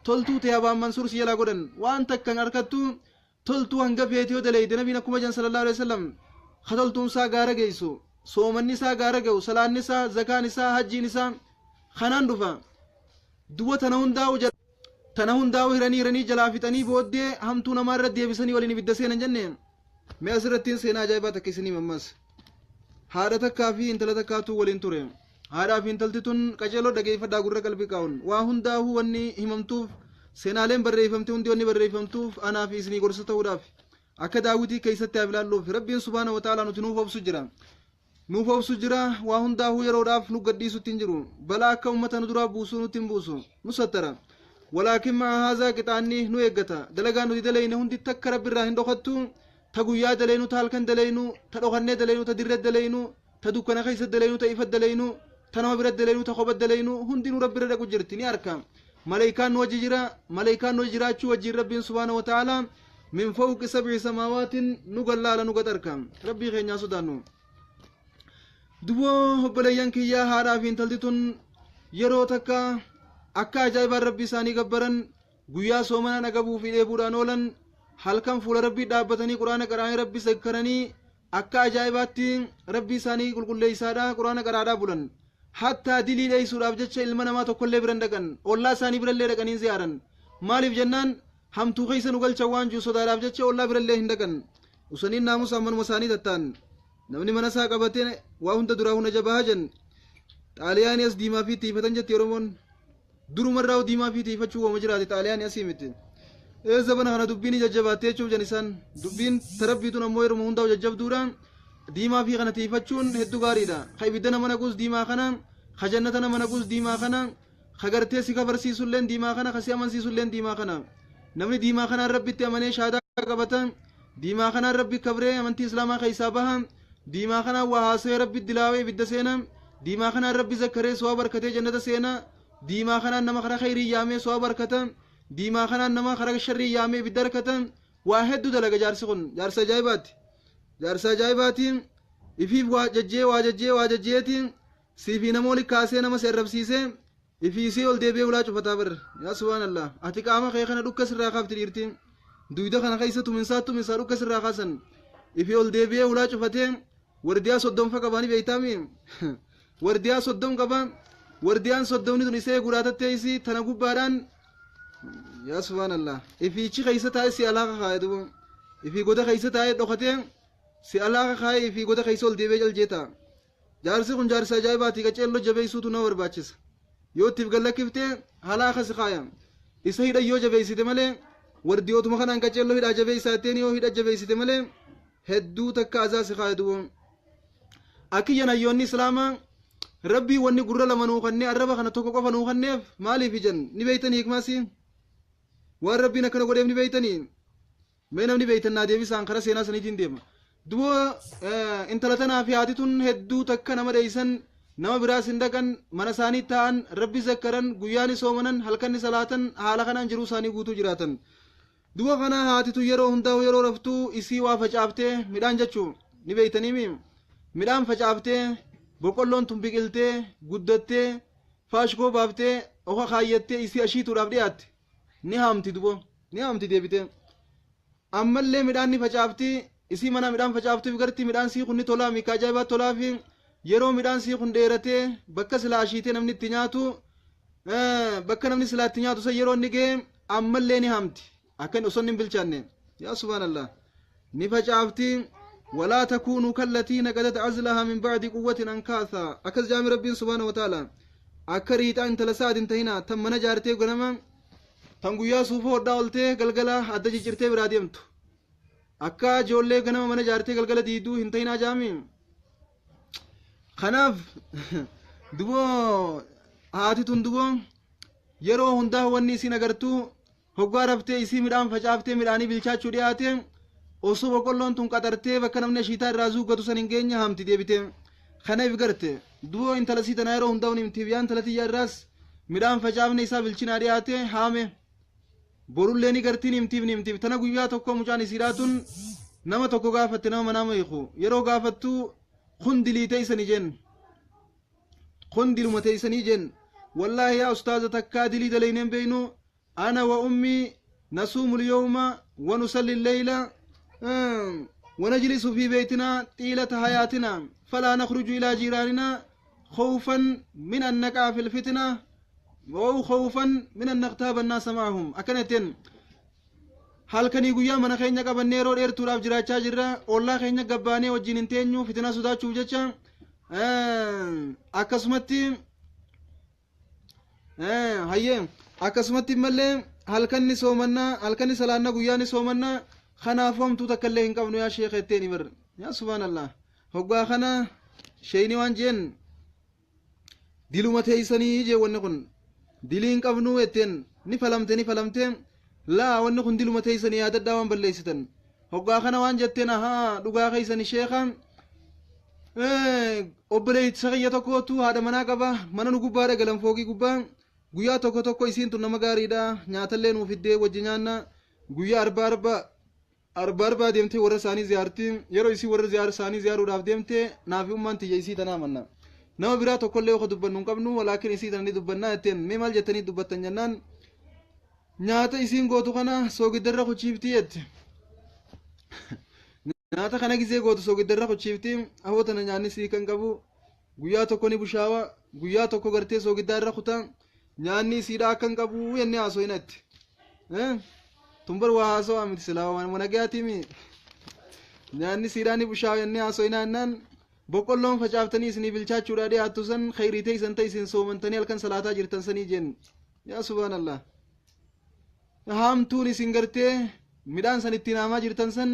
toltuu ta'e abaan Mansuur si jalaa godhan waan takkan harkattu toltuu hanga feetee yoo dalayde nabiin akkuma jan sallallahu alaihi wasallam katoltuun isaa gaara geessu soomanni isaa gaara ga'u salaanni isaa zakaan isaa hajjiin isaa kanaan dhufa duba tana hundaa'u hiranii hiranii jalaa fixanii booddee hamtuu namaa irra deebisanii waliin ibidda seenan jenne mee asirrattiin seenaa ajaa'ibaa takka isinii mammas haadha takkaa fi intala takkaatu waliin ture. Haadhaa fi intalti tun qajeeloo dhageeffadhaa gurra qalbii qaa'uun waa hundaa'uu wanni himamtuuf seenaaleen barreeffamte hundi wanni barreeffamtuuf anaa fi isinii gorsa ta'uudhaaf akka daawwitii keessatti haa ilaalluuf rabbiin subhaana wa ta'aalaa nuti nuuf obsu jira. Nuuf obsu jira waa hundaa'uu yeroodhaaf nu gadhiisutti hin jiru balaa akka uummata nu duraa buusuu nutti hin buusu nu sattara. Walaakin ma'a haazaa qixaanni nu eeggata dalagaa nuti dalayne hundi takka rabbi irraa hin dhokattu ta guyyaa dalaynu ta halkan dalaynu ta dhokannee dalaynu ta dirree dalaynu ta dukkana keessa dalaynu ta ifa dalaynu ta nama bira dalaynu ta kopha dalaynu hundinuu rabbi irra dhaqu jirti ni arka. Malaayikaan nu wajji jira malaayikaan nu jiraachuu wajjiin rabbiin subhaana wa ta'aalaa min fawqi sab'i samaawaatin nu gallaala nu gaxarka rabbii keenyaa sodaannu. Duboo obboleeyyan kiyyaa haadhaa fi intalti tun yeroo takka akka ajaa'ibaan rabbii isaanii gabbaran guyyaa soomana nagabuu fi dheebuudhaan oolan halkan fuula rabbii dhaabbatanii quraana qara'anii rabbii zakkaranii akka ajaa'ibaatti rabbii isaanii qulqulleessaadha quraana qaraadhaa bulan. Hattaa dilii dheessuudhaaf jecha ilma namaa tokkollee biran dhaqan ollaa isaanii birallee dhaqanii ziyaaran maaliif jennaan hamtuu keessa nu galcha waan jiru sodaadhaaf jecha ollaa birallee hin dhaqan. Usaniin naamusaan manuma isaanii tattaan namni mana isaa qabatee waa hunda duraa hunda jabaa jen. Xaaliyaanii as diimaa fi tiifatan jetti Oromoon. Durumarraa diimaa fi tiifachuu wooma jiraate xaaliyaanii asii miti. Zabana kana dubbiin jajjabaattee jechuuf jan isaan dubbiin tarabbiituun ammoo yeroo hundaa jajjabduudha. Diimaa fi kana tiifachuun hedduu gaariidha. Ka ibidda nama naquus diimaa kana, ka jannata nama naquus diimaa kana, ka gartee si kafarsiisulleen diimaa kana, ka si amansiisulleen diimaa kana. Namni diimaa kanaan rabbitti amanee shaadaa qabata. Diimaa kanaan rabbi kabree amantii islaamaa keessaa baha. Diimaa kanaan waa haasawee rabbi dilaawee ibidda seena. Diimaa kanaan rabbi zakkaree suwaa barkatee jannata seena. Diimaa kanaan nama karaa khayrii yaamee suwaa barkata. Diimaa kanaan nama karaa sharrii yaamee ibidda harkata. Waa hedduu dalaga jaarsi kun, jaarsa ajaa'ibaati. Jaarsa ajaa'ibaati. Ifiif waa jajjee waa jajjee waa jajjeeti. Siifii nama oli kaasee nama si arrabsiisee ifiisii ol deebi'ee ulaa cufataa bar. Yaa subhaanallah. Ati qaama kee kana dhukka sirraa kaafti dhiirti. Duyda kana keessa tuminsaa tuminsaa dhukka sirraa kaasan. Ifii ol deebi'ee ulaa cufatee wardiyaa 30 qabaanii beeytaami. Wardiyaa 30 qaba. Wardiyaan 30ni tun isee guraatattee isii tana gubbaadhaan. Yaa subhaanallah. Ifiichi keessa taa'ee si alaaka kaa'e duuba. Ifii goda keessa taa'ee dhokatee si alaaka kaa'e ifii goda keessa ol deebi'ee jaljeeta. Jaarsi kun jaarsa ajaa'ibaati, qaceelloo jabeessuutu nama barbaachisa. Yoo ittiif gallakkiftee halaaka si kaaya. Isa hidha yoo jabeessite malee wardiyootuma kanaan qaceelloo hidhaa jabeessaa itteen yoo hidha jabeessite malee hedduu takka azaa si kaaya duuba. Akiyyan hayyoonni islaamaa rabbii wanni gurra lama nuu kennee arraba kana tokko qofa nuu kenneef maaliif jan ni beeytanii hikmaasi? Waan rabbiin akkana godheef ni beeytanii? Mee namni beeytan naa deebisaan karaa seenaa saniitiin deema. Duba intala tanaa fi haati tun hedduu takka nama dheeysan, nama biraas hin dhaqan, mana isaanii taa'an, rabbi zakkaran, guyyaa ni soomanan, halkan ni salaatan, haala kanaan jiruu isaanii guutuu jiraatan. Duba kana haati tun yeroo hundaa yeroo raftuu isii waa facaaftee midhaan jechuu ni beeytaniimi. Midhaan facaaftee boqqolloon tun biqiltee guddattee faashkoo baaftee oka kaayyattee isii ashiituudhaaf dhiyaatte. Ni haamti dubo, ni haamti deebitee. Ammallee midhaan ni facaafti, isii mana midhaan facaaftuuf garti midhaan sii kun ni tolaa miika ajaa'ibaa tolaa fi yeroo midhaan sii kun dheeratee bakka silaa ashiitee namni itti nyaatu, bakka namni silaa itti nyaatu san yeroo inni ga'e ammallee ni haamti. Akka inni osoo hin bilchaanne. Yaa subhaanallah. Ni facaafti. Walaa takuunuu kallatii naqadat azlahaa min ba'di quwwatin ankaatha. Akkas jaami rabbiin subhaana wa ta'ala. Akka riixaa intala sa'ad hin ta'inaa tan mana jaartee ganama tan guyyaa suufa hodhaa oltee galgala adda ciccirtee biraa deemtu. Akka ijoollee ganama mana jaartee galgala diiduu hin ta'inaa jaami. Kanaaf duboo haati tun duboo yeroo hundaa wanni isiin agartuu hoggaa raftee isii midhaan facaaftee midhaanii bilchaachuu dhiyaate osoo boqqolloon tun qaxartee bakka namni ashiitaa irraa zuuggatu san hin geenye haamti deebitee. Kana if garte duboo intala sii tanaa yeroo hundaa himtiif yaa intala tiyya irraas midhaan facaafne isaa bilchinaa dhiyaate haame. Borullee ni gartiin himtiif ni himtiif tana guyyaa tokko mucaan isiidhaa tun nama tokko gaafatte, nama manaa hiiku yeroo gaafattu kun dilii teessanii jeen, kun diluma teessanii jeen. Wallaahi yaa ustaaza takkaa dilii dalayneen beeynu, ana wa ummii nasuumu lyawma wa nusalli lleyla wa najlisu fi beytina xiilata hayaatina falaa nakhruju ilaa jiiraanina khawfan min an naqaa fi lfitna أو خوفا من أن نغتاب الناس معهم. أكنتين halkanii guyyaa mana keenya qabannee yeroo dheertuudhaaf jiraachaa jirra. Ollaa keenya gabbaanee wajjin hin teenyu fitinaa sodaachuuf jecha. Akkasumatti hayyee akkasumatti mallee halkan ni soomannaa, halkan ni salaannaa, guyyaa ni soomannaa, kanaafuu hamtuu takka illee hin qabnu yaa sheekha jetteen bar. Yaa subhaanallah. Hoggaa kana sheeyni waan jeen diluma teeysanii jee, wanni kun dilii hin qabnu jetteen. Ni falamte, ni falamte, laa wanni kun diluma teeysanii yaadadhaa waan balleessitan. Hoggaa kana waan jetteen, ahaa dhugaa keeysani sheekha, obboleessa kiyya tokkotu haadha manaa qaba, mana nu gubbaadha galan foogii gubbaa. Guyyaa tokko tokko isiin tun nama gaariidha, nyaatallee nuuf fiddee wajji nyaanna. Guyyaa arba arba arba arbaa deemtee warra isaanii ziyaarti. Yeroo isii warra ziyaara isaanii ziyaaruudhaaf deemte naafi ummaan tiyya isii tanaa manna, nama biraa tokkollee yoo dubbannu hin qabnu, walaakin isii tana ni dubbannaa jetteen. Mee maal jettanii dubbattan jennaan, nyaata isiin gootu kana soogiddarra kuchiiftii jette. Nyaata kana gizee gootu soogiddarra kuchiiftii, ahoo tana nyaanni sii kan qabu guyyaa tokko ni bushaawa, guyyaa tokko gartee soogiddaa irra kutaa, nyaanni isiidha akka hin qabu jennee haasofina itti. Tumbar waa haasawaa miti silaa waan nagaatiimi. Nyaanni siidhaani bushaa jennee haasofnaa jennaan boqqolloon facaaftanii isinii bilchaachuudhaa dhiyaattu san khayrii teeysan ta'e isin soomantanii halkan salaataa jirtan sanii jennu. Yaa subhaanallah. Haamtuun isin gartee midhaan san ittiin haamaa jirtan san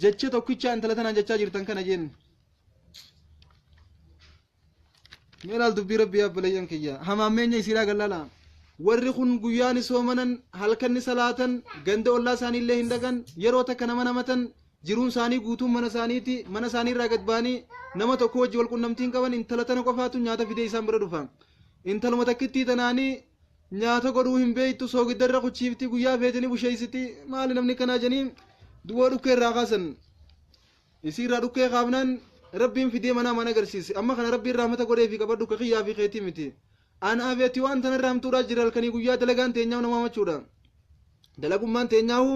jecha tokkicha intala tanaan jechaa jirtan kana jennu. Mee laal dubbii rabbii abbalayyan kiyya hamaammeenya isiidhaa gallaala. Warri kun guyyaa ni soomanan, halkan ni salaatan, ganda ollaa isaanii illee hin dhaqan, yeroo takka nama namatan, jiruun isaanii guutuun mana isaaniiti, mana isaanii irraa gad ba'anii nama tokko wajji wal qunnamtii hin qaban, intala tana qofaatu nyaata fidee isaan bira dhufa. Intaluma takkittii tanaanii nyaata godhuu hin beektu, soogidda irra kuchiifti, guyyaa feete ni busheessiti, maali namni kanaa jedhanii duwwaa dhukkee irraa kaasan. Isii irraa dhukkee kaafnaan rabbiin fidee manaa mana agarsiise. Amma kana rabbiin rahmata godhee fi qabadhu ka kiyyaa fi keetii miti. Anaa fi ati waan tanarra hamtuudhaa jira halkanii guyyaa dalagaan teenyaaf nama hamachuudha. Dalagummaan teenyaahu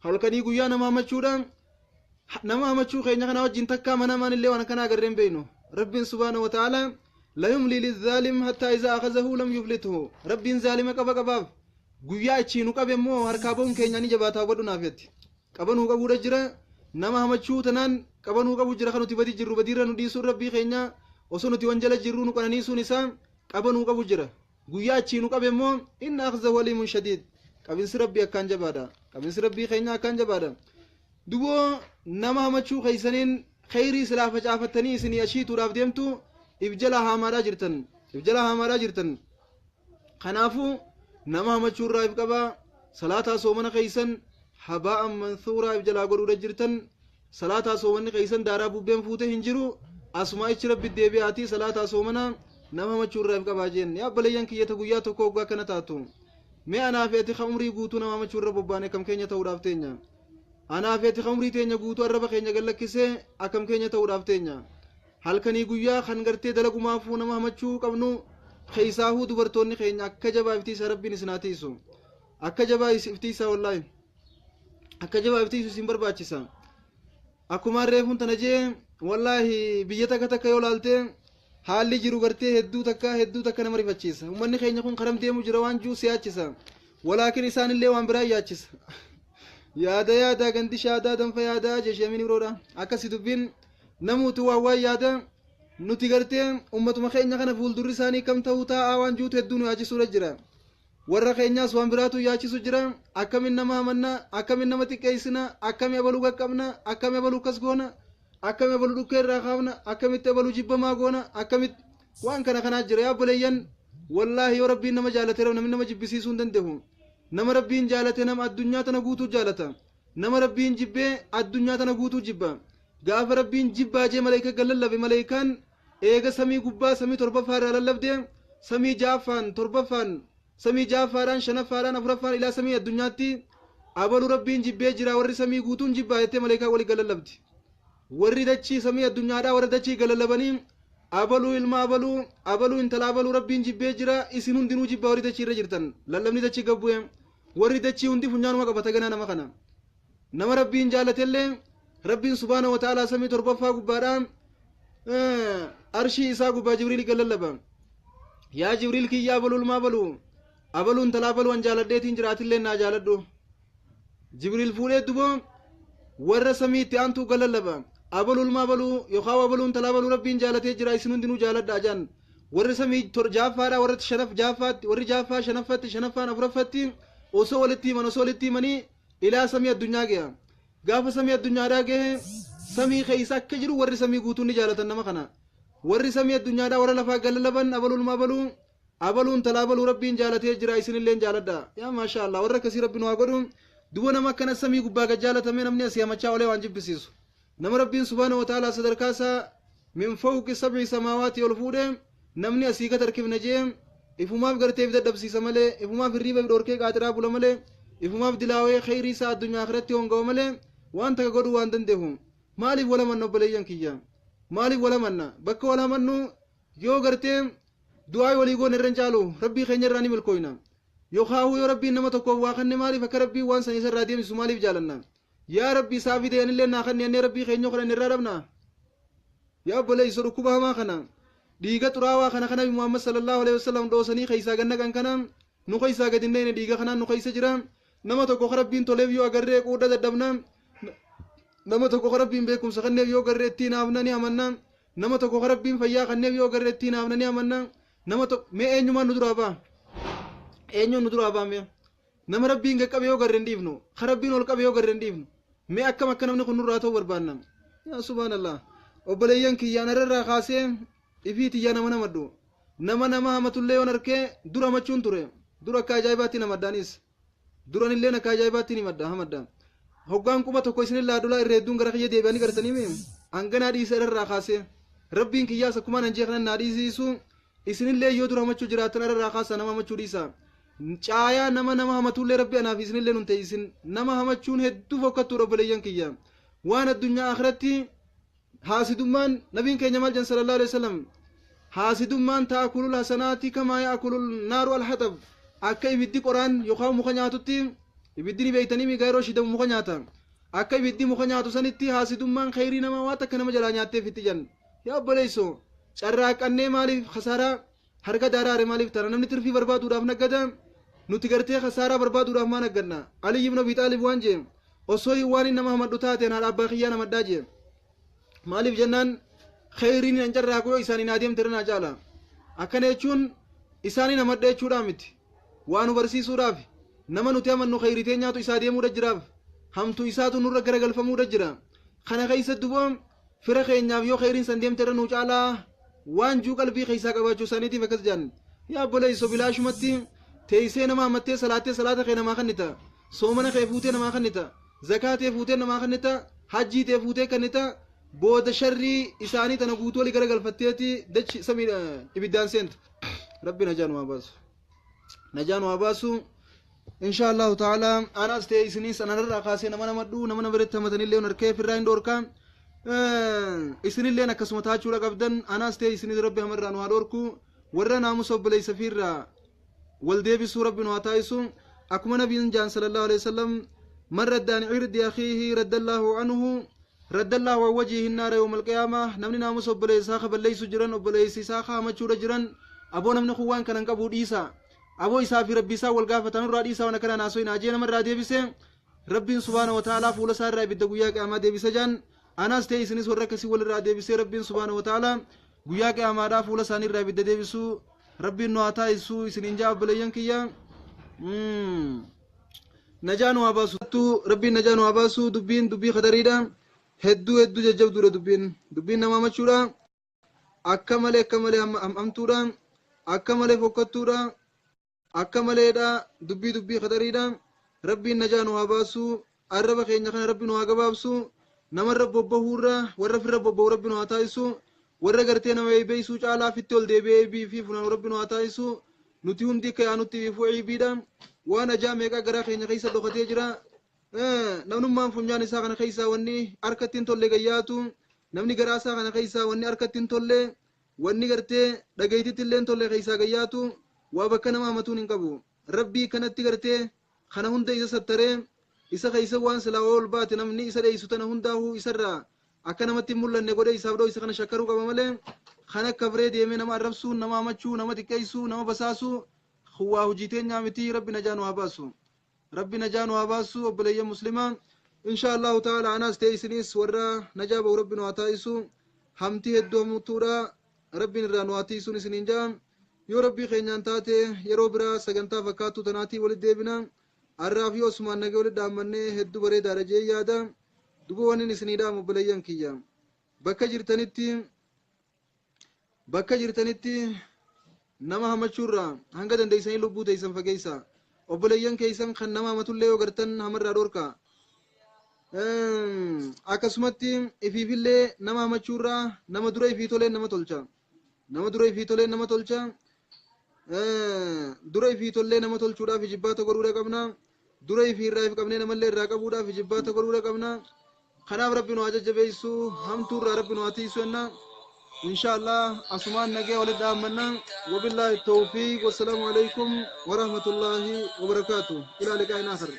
halkanii guyyaa nama hamachuudha. Nama hamachuu keenya kana wajjin takkaa mana maan illee waan akkanaa agarree hin beeknu. Rabbiin subhaanahu wa ta'ala la yumlii lizzaalim hattaa izaa akhazahu lam yuflithu. Rabbiin zaalima qaba qabaaf guyyaa achii nu qabe immoo harkaa ba'uun keenya ni jabaataa hubadhu naaf jetti. Qabanuu qabuudha jira. Nama hamachuu tanaan qabanuu qabu jira kan nuti badii jirru badiirra nu dhiisuun rabbii keenya osoo nuti wanjala jirru nu qananiisuun isaa qabanuu qabu jira. Guyyaa achii nu qabe immoo inna akhzahu aliimun shadiid. Qabinsi rabbii akkaan jabaadha. Qabinsi rabbii keenya akkaan jabaadha. Duboo nama hamachuu keessaniin kheyrii silaa facaafattanii isinii ashiituudhaaf deemtu if jalaa haamaadhaa jirtan. If jalaa haamaadhaa jirtan. Kanaafuu nama hamachuu irraa if qabaa. Salaataa soomana keessan habaa'an mansuuraa if jalaa godhuudha jirtan. Salaataa soomanni keessan daaraa bubbeen fuute hin jiru. Asumaa ichi rabbi deebi'aatii salaataa soomana nama hamachuu irraa if qabaa jeen. Yaa obboleeyyan kiyyata guyyaa tokko waggaa akkana taatu. Mee anaa fi ati ka umrii guutuu nama hamachuu irra bobbaane kam keenya ta'uudhaaf teenya. Anaa fi ati ka umrii teenya guutuu arraba keenya gad lakkisee akkam keenya ta'uudhaaf teenya. Halkanii guyyaa kan gartee dalagumaafuu nama hamachuu qabnu keessaahuu dubartoonni keenya akka jabaa iftiisa rabbiin isin haa tiisu. Akka jabaa iftiisa wallaahi. Akka jabaa iftiisu isin barbaachisa. Akkuma reefuun tana jee wallaahi biyya takka takka yoo laalte haalli jiru gartee hedduu takka hedduu takka nama rifachiisa. Uummanni keenya kun karam deemu jira waan jiru siyaachisa. Walaakin isaanillee waan biraa yaachisa. Yaada yaada gandi shaadaa danfa yaadaa jeeshamiin biroodha. Akkasi dubbiin namuutu waan waan yaada nuti gartee uummatuma keenya kana fuuldurri isaanii kam ta'uu taa'aa waan jirutu hedduu nu yaachisuudha jira. Warra keenyaas waan biraatu yaachisu jira. Akkamiin nama amanna, akkamiin nama xiqqeessina, akkami abaluu qaqqabna, akkami abaluu akkas goona, akkami abaluu dhukkee irraa kaafna, akkamitti abaluu jibbamaa goona, akkamitti waan kana kanaa jira. Yaa obboleeyyan wallaahi yoo rabbiin nama jaalate namni nama jibbisiisuu hin danda'u. Nama rabbiin jaalate nama addunyaa tana guutuu jaalata. Nama rabbiin jibbee addunyaa tana guutuu jibba. Gaafa rabbiin jibbaa jee maleeyka gad lallabe maleeykaan eega samii gubbaa samii torbaffaa irraa lallabde samii ja'affaan torbaffaan samii ja'affaadhaan shanaffaadhaan afuraffaan ilaa samii addunyaatti abalu rabbiin jibbee jira warri samii guutuun jibbaa jettee maleeykaan walii gad lallabdi. Warri dachii samii addunyaadhaa warra dachii gad lallabanii abaluu ilma abaluu abaluu intala abaluu rabbiin jibbee jira isin hundinuu jibbaa warri dachii irra jirtan lallabni dachii gad bu'e warri dachii hundi funyaanuma qabata ganaa nama kana. Nama rabbiin jaalatellee rabbiin subhaanahu wa ta'aalaa samii torbaffaa gubbaadhaan arshii isaa gubbaa Jibriil gad lallaba. Yaa Jibriil kiyya abaluu ilma abaluu abaluu intala abaluu an jaaladheetiin jiraatillee naa jaaladhu. Jibriil fuudhee duboo warra samii itti aantuu gad lallaba. Abaluu ilma abaluu yookaan abaluu intala abaluu rabbiin jaalatee jira isin hundinuu jaaladha jaan. Warri samii ja'affaadhaa warri shanaf ja'affaatti warri ja'affaa shanaffatti shanaffaan afuraffatti osoo walitti himan osoo walitti himanii ilaa samii addunyaa ga'a. Gaafa samii addunyaadhaa gahe samii keessa akka jiru warri samii guutuun ni jaalatan nama kana. Warri samii addunyaadhaa warra lafaa gad lallaban abaluu ilma abaluu abaluu intala abaluu rabbiin jaalatee jira isinillee jaaladha. Yaa maashaa Allah warra akkasii rabbi nu haa godhu. Duba nama akkana samii gubbaa gad jaalatame namni asii hamachaa olee waan jibbisiisu. Nama rabbiin subhaanahu wa ta'ala sadarkaa isaa min fawqi sab'i samaawaati ol fuudhe namni asii gad harkifne jee ifumaaf gartee dadhabsiisa malee ifumaaf hirriiba dhorkee qaaxiraa bula malee ifumaaf dilaawee kheyrii isaa addunyaa akhiratti hongawa malee waan takka godhuu waan danda'u. Maaliif wal hamanna obboleeyyan kiyya? Maaliif wal hamanna? Bakka wal hamannu yoo gartee du'aa walii goone irra hin caalu rabbii keenya irraa ni milkooyna. Yookaan yoo rabbiin nama tokkoof waa kenne maaliif akka rabbiin waan san isa irraa deemsisu maaliif jaalanna? Yaa rabbi isaa fide anillee naa kanne annee rabbii keenya kadhanne irraa dhabna. Yaa obboleeyso dhukkuba hamaa kana dhiiga xuraawaa kana kana Nabi Muhammad sallallahu alaihi wasallam dhoosanii keessaa gad naqan kana nu keessaa gad hin dhayne dhiiga kanaan nu keessa jira. Nama tokko ka rabbiin toleef yoo agarree quudha dadhabna. Nama tokko ka Rabbiin beekumsa kenneef yoo garree ittiin haafna ni amanna. Nama tokko ka Rabbiin fayyaa kenneef yoo garree ittiin haafna ni amanna. Nama tokko mee eenyumaan nu duraa ba'a? Eenyuun nu duraa ba'a mee? Nama Rabbiin qaqqabe yoo garree hin dhiifnu, ka Rabbiin ol qabe yoo garree hin dhiifnu. Mee akkam akka namni kun nurraa ta'uu barbaanna? Yaa subhaanallah. Obboleeyyan kiyyaan irraa kaasee ifii tiyyaa nama namadhu. Nama nama hamatullee yoon arkee dura hamachuun ture. Dura akka ajaa'ibaatti namadhaanis. Duranillee akka ajaa'ibaatti ni madda hamadda. Hoggaan quba tokko isinillaa dulaa irra hedduun gara kiyya deebi'anii gartanii mi? Hanganaa dhiisa irraa kaasee. Rabbiin kiyyaas akkuma nan jee kanan naa dhiisisu. Isinillee yoo dura hamachuu jiraatan irraa kaasaa nama hamachuu dhiisa. Caayaa nama nama hamatullee Rabbi anaaf isinillee nun ta'e nama hamachuun hedduu fokkattuudha obboleeyyan kiyya. Waan addunyaa akhiratti haasidummaan nabiin keenya maal jedhan sallallahu alaihi wasallam haasidummaan ta'akulul hasanaati kamaa ya'kulul naaru alhaxab akka ibiddi qoraan yookaan muka nyaatutti ibiddi ni beeytanii migaa yeroo shidamu muka nyaata akka ibiddi muka nyaatu sanitti haasidummaan khayrii namaa waan takka nama jalaa nyaattee fitti jan. Yaa obboleesso carraaqannee maaliif khasaaraa harka daaraare maaliif tana namni tirfii barbaaduudhaaf naggada nuti gartee khasaaraa barbaaduudhaaf maa nagganna? Ali ibn Abi Xaalib waan jee osoo waan nama hamadhu taateen haadha abbaa kiyyaa namadhaa jee. Maaliif jennaan khayriin hin carraaqu yoo isaaniin adeemte irra naa caala. Akkana jechuun isaaniin hamadha jechuudhaa miti. Waa nu barsiisuudhaaf nama nuti amannu khayritee nyaatu isaa deemuudha jiraaf hamtu isaatu nurra garagalfamuudha jira. Kana keessa duba fira keenyaaf yoo khayriin san deemte irra nuu caalaa waan juu qalbii keessaa qabaachuu isaaniitiif akkas jedhan. Yaa obboleesso bilaashumatti teessee nama hamattee salaattee salaata kee namaa kennita. Soomana kee fuutee namaa kennita. Zakaatee fuutee namaa kennita. Hajjii tee fuutee kennita. Booda sharrii isaanii tana guutuu walii garagalfatteeti dachi samii ibiddaan seenta. Rabbi najaa nu haa baasu. Najaa nu haa baasu. Insha Allahu ta'ala anaas ta'e isinis anarraa kaasee nama namadhu nama nama biratti hamatanillee harkee firraa hin dhoorkaa. Isinilleen akkasuma taachuudha qabdan anaas ta'e isinis Rabbi hamarraa nu haa dhoorku. Warra naamusa obboleessa fiirraa wal deebisuu Rabbi nu haa taasisu. Akkuma nabiin jaan sallallahu alaihi wasallam man radda an irdi akhiihi raddallahu anhu raddallahu an wajhihi naara yawmal qiyaama. Namni naamusa obboleessaa kaballeessu jiran obboleessi isaa kaamachuudha jiran aboo namni kun waan kanan qabu dhiisa. Aboo isaa fi rabbi isaa wal gaafatan irraa dhiisa waan akkana naasoo hin ajee namarraa deebise. Rabbiin subhaana wa ta'aalaa fuula isaa irraa ibidda guyyaa qiyaamaa deebisa jaan. Anaas ta'e isinis warra akkasii walirraa deebisee Rabbiin subhaana wa ta'aalaa guyyaa qiyaamaadhaa fuula isaanii irraa ibidda deebisu Rabbiin nu haa taasisu isiniin jaa obboleeyyan kiyya. Najaa nu haa baasu. Rabbiin najaa nu haa baasu. Dubbiin dubbii qadariidha. Hedduu hedduu jajjabduudha dubbiin. Dubbiin nama hamachuudha. Akka malee akka malee hamtuudha. Akka malee fokkattuudha. Akka maleedha. Dubbii dubbii qadariidha. Rabbiin najaa nu haa baasu. Arraba keenya kana Rabbi nu haa gabaabsu. Namarra bobbahuurra warra firra bobbahu Rabbi nu haa taasisu. Warra gartee nama eebeessuu caalaa fitti ol deebi'ee eebii fi funaanu Rabbi nu haa taasisu. Nuti hundi akka yaanutti ifuu eebiidha. Waan ajaa meeqaa garaa keenya keessa dhokatee jira. Namnummaan funyaan isaa kana keessaa wanni harkatti hin tolle gayyaatu. Namni garaa isaa kana keessaa wanni harkatti hin tolle wanni gartee dhageetitti illee hin tolle keessaa gayyaatu. Waa bakka nama hamatuun hin qabu. Rabbii kanatti gartee kana hunda isa sattaree isa keessa waan silaa ol baate namni isa dheessu tana hundaa'uu isarraa akka namatti hin mul'anne godhee isaaf dhoo isa kana shakkaruu qaba malee kan akka firee deemee nama arrabsuu, nama hamachuu, nama xiqqeessuu, nama basaasuu waa hojii teenyaa miti. Rabbi najaa nu haa baasu. Rabbi najaa nu haa baasu obboleeyyan muslimaa. Insha Allahu ta'ala anaas ta'e isinis warra najaa ba'u Rabbi nu haa taasisu. Hamtii hedduu hamtuudha. Rabbiin irraa nu haa tiisuun isiniin ja'a. Yoo Rabbii keenyaan taate yeroo biraa sagantaa fakkaattuu tanaatii walitti deebina. Har'aa fi osumaan nagee walitti dhaammannee hedduu bareedaadha jee yaada. Duba wanni isinii dhaamu obboleeyyan kiyya. Bakka jirtanitti nama hamachuurraa hanga dandeessanii lubbuu teessan fageessa. Obboleeyyan keessan kan nama hamatullee yoo gartan hamarraa dhorka. Akkasumatti ifiifillee nama hamachuurraa nama dura ifii toleen nama tolcha. Nama dura ifii toleen nama tolcha. Dura ifii tollee nama tolchuudhaaf ijibbaata godhuudha qabna. Dura ifii irraa if qabnee namallee irraa qabuudhaaf ijibbaata godhuudha qabna. Kanaaf Rabbi nu haa jajjabeessu. Hamtuurraa Rabbi nu haa tiisu jenna. Insha Allah asumaan nagee walitti dhaammanna. Wabillaahi tawfiiq. Wassalaamu alaikum warahmatullaahi wabarakaatu. Ilaa liqaa'in aakhir.